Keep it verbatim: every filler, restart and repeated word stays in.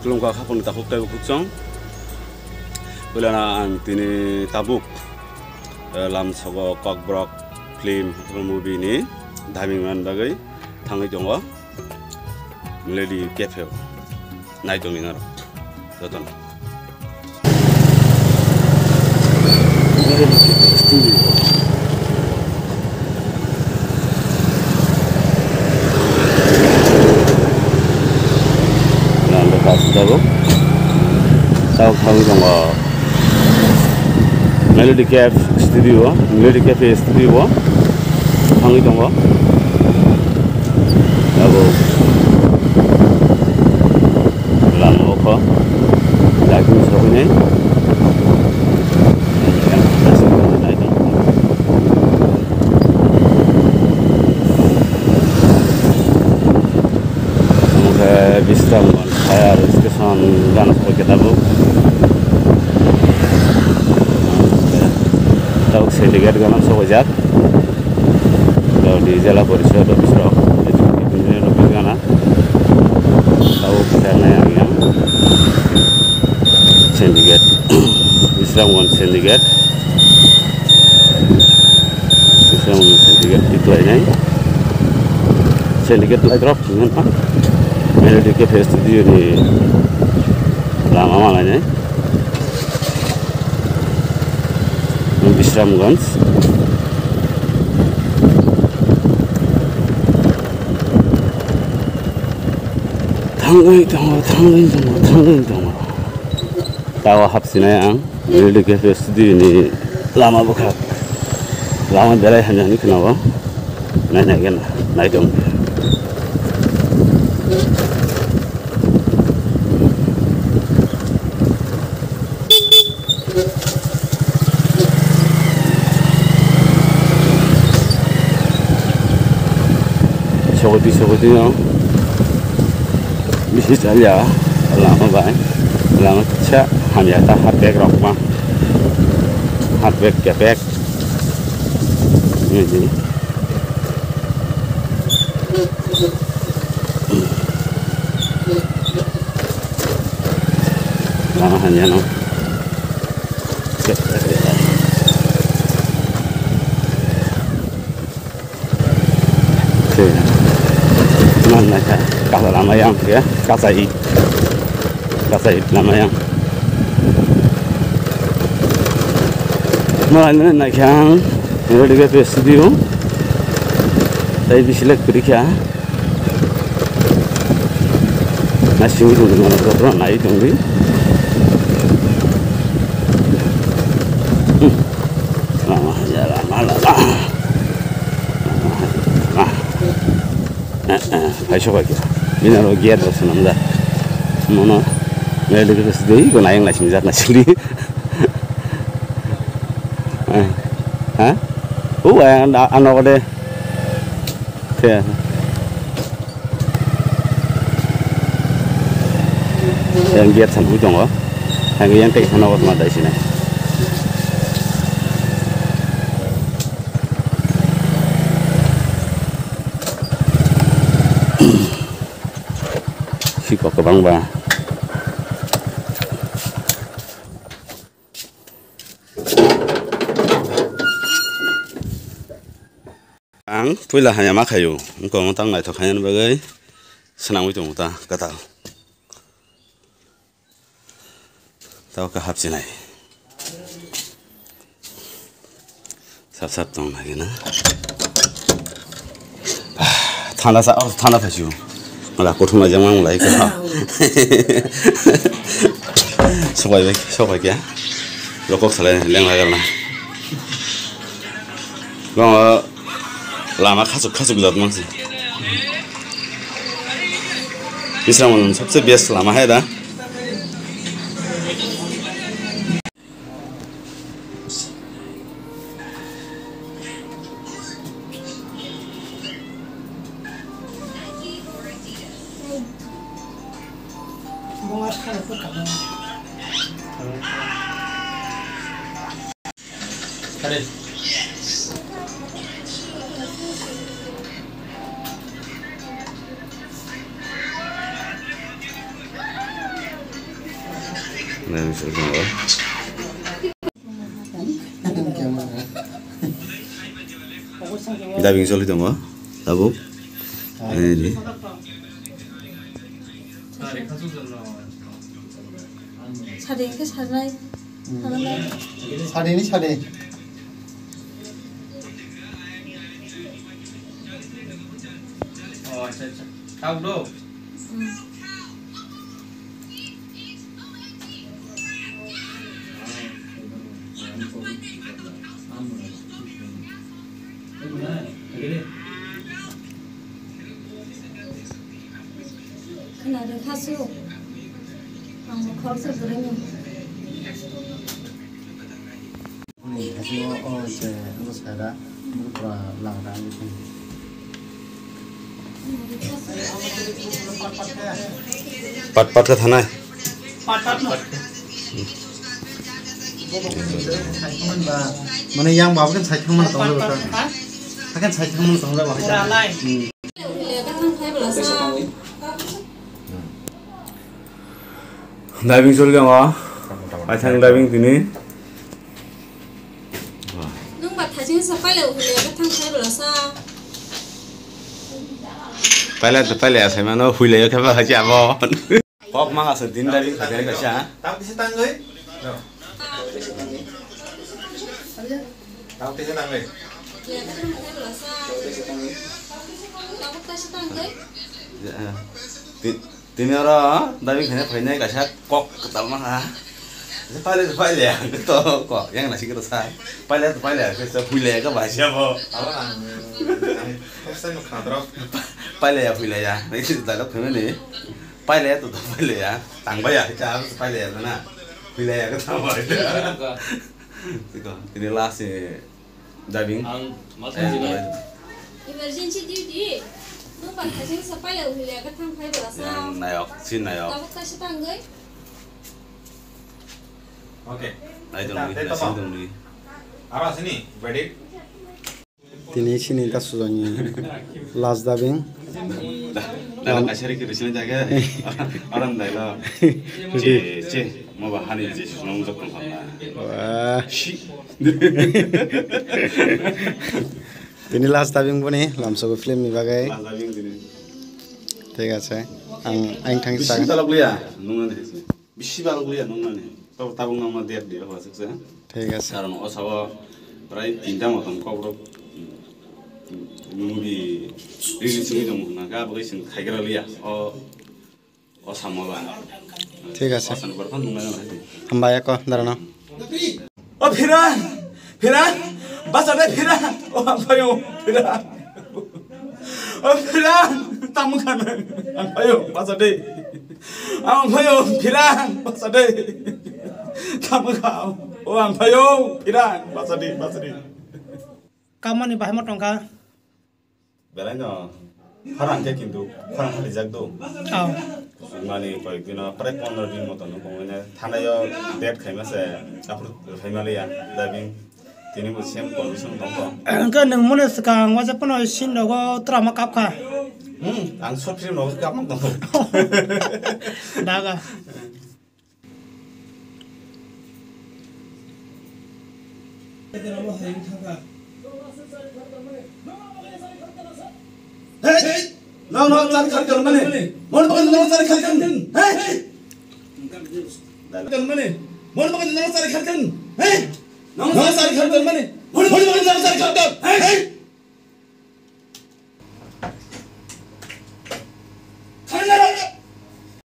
Khulumkha khapangni takhuk tei bukhuk chwng. Puilano ang tini tabuk, eh, lamsogo Kokborok film movie ni daming man bagwi thangwi tongo. Melody Cafe o nai tongwi norok jotono. Melody Cafe Studio. Nando Pastor tabuk. Tabuk thangwi tongo. Melody Cafe Studio, Melody Cafe Studio o thangwi tongo. Abo lama o kho daikung soknai. Omo khe Bisramganj Fire Station gana sokoi khe tabuk. Tabuk Syndicate gana sokoijak. Tabuk di Jela Porishod office rok, executive engineer office gana. Tabuk khe nai ang yang Syndicate, Bisramganj Syndicate. Bisramganj Syndicate tiklainai. Syndicate light rok. Melody Cafe Studio ni lama malainai. Bisramganj. Thangwi tongo, thangwi tongo, thangwi tongo. Tao hapsinai ang. Melody Cafe Studio ni lama bwkhak. Lama belai hamya hinwi khwnao. Nai nai khe nai tong. Sogoti sogoti no bisi chalya lama bai lama kisa hamya ta hardback rok ma hardback kepek ni di. Lama hamya no. Oke. Mana kha? Kasa lama yang ya, kasa it. Kasa it lama yang. Mana nai kha ang, ini dia studio. Tapi bisi lek periksa. Nasi itu dengan kotor nai tunggu. Hmm. Lama ya, lama, lama. Lama. Eh, eh, hai sobai khe. Bini aro gate rok swnamjak. Mono. Nai lagi terus dei, ko nayang lai singjak na sili. Eh. Ha? Oh, eh, ano ko de. Khe. Yang gate samui tongo. Yang yang tei sana wat ma dai sini. Siko kwbang ba. Ang puila hanya ma khaio, wngkha omo tang naithok khainani bagwi swnamwi tongo ta kwtal. Tao khe hapchinai. Sap sap tong lagi na. Thanda sa, oh, thanda thasiu. Mala kothoma jama mala ikha. Sobai bai, sobai kya? Lokok salai leng lagal na. Long lama khasuk khasuk jat mangsi. Bisramganj sabse best lama hai da. Dubbing choli tongo, tabuk. Sade hwnkhe sanai. Sade ni sade. Oh, acha, acha. Tau do. Khwnadi khasu, ang bo khoroksa kwrwini. Ani hasingo o je ano saira, ano pura lagra ani. Pat pat kha thanai. Pat pat no. Mane yang baba kan sai thangma tong le bata. Akan sai thangma tong le bata. Pura lai. Hmm. Diving choli tongo. Aithang diving tini. Nwng ba thaising sa pailai huilai khe thang khai bwlasa. Pailai to pailai asai mano huilai khe ba hachi abo. Kok mang asai din diving khaikhe kaisa. Tang kisa tangwi. Tang kisa tangwi. Huilai khe thang khai bwlasa. Tabuk kaisa tangwi. Ti- Tini oro dabi khaina phainai kaisa kok kwtal ma ha. Paile to paile ang to kok yang nasi kito sa. Paile to paile ang to huile ka bahasa bo. Abo ang, ang first time khadro. Paile ya huile ya. Nai si dialogue khaina ni. Paile to to paile ya. Tang ba ya cha paile ya na. Huile ya ka tang ba ya. Tiko, tini last ni. Diving. Ang ma thang jini. Emergency duty. Nwng ba thaising sa pailai huilai khe thang khai bwlasa. Yang nayok, si nayok. Tabuk kaisa tangwi. Okay. Nai tong di, nai sing tong di. Aro asini, ready? Tini sini ta sujani last diving. Dala kasari kiri sini jaga. Orang dala. Che, che. Mo ba hani je swnam jok tong kha. Wah. Shi. Tini last dubbing boni lamsogo film ni bagwi. Last dubbing tini. Thik ase. Ang, ang thang bisi sa. Talok liya, nung nani. Bisi talok liya, nung nani. Tabuk, tabuk nang ma der dia, ba sik sa. Thik ase. Karon o sabo prai tinta motom kok rok movie release wngwi tong kha, bagwi sing khaigra liya. O O samo ba. Thik ase. O samo ba, phano nungna nang hai. Hambai ako, darano. O Phiran! Phiran! Bacha de Phiran! O hambai o Phiran! O Phiran! Tamo kha nang. Hambai o, bacha de. Hambai o Phiran! Bacha de. Tamo kha. O hambai o Phiran! Bacha de, bacha de. Kamani bahai mo tongkha. Belai no khorang khe kintu khorang hali jak do. Oh. Mani koyek din prai pondro din moto no kongwini thanai o date khaima se aphuru khaima liya diving tini bo same condition tong kho. Hwnkhe nwng mone swkang waisa phano sin rogo twrama kap kha. Hmm, ang short film rogo kap mang tong kho. Daga. Hey! No, no, chari khari kar mane. Mon bagwi no chari khari kar. Hey! Kar mane. Mon bagwi no chari khari kar. Hey! No, no, chari khari kar mane. Mon bagwi no chari khari kar. Hey!